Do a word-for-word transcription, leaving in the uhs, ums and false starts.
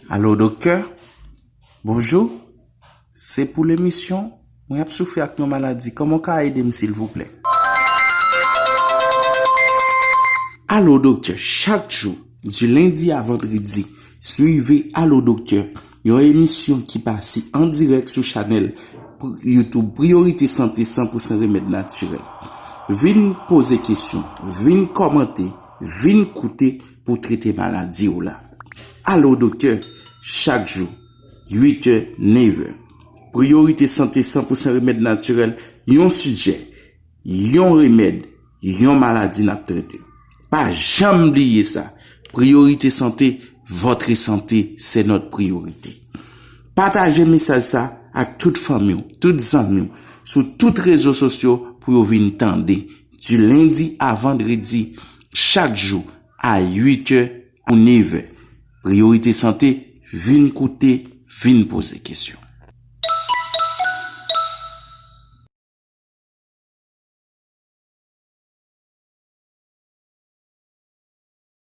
Alo, doktè? Bonjou. Se pou lemisyon, mwen ap soufri ak yon maladi. Kòman w ka ede m, silvouplè? Alo, doktè, chak jou, di lendi a vandredi, swive Alo, doktè, yon emisyon ki pase an dirèk sou chanèl pri-, YouTube Priyorite Sante san pou san Remèd Natirèl. Vin poze kesyon, vin kòmante, vin koute pou trete maladi w la. Alo, doktè, chak jou, uit è, nèf è. Priyorite Sante san pou san Remèd Natirèl, yon sijè, yon remèd, yon maladi n ap trete. Pa janm bliye sa. Priyorite Sante, votre santé, c'est notre priorité. Pataje mesaj sa ak tout fanmi w, tout zanmi w, sou tout rezo sosyo pou yo vin tande. Di lendi a vandredi, chak jou, a uit è ou nèf è. Priyorite Sante, vin koute, vin poze kesyon.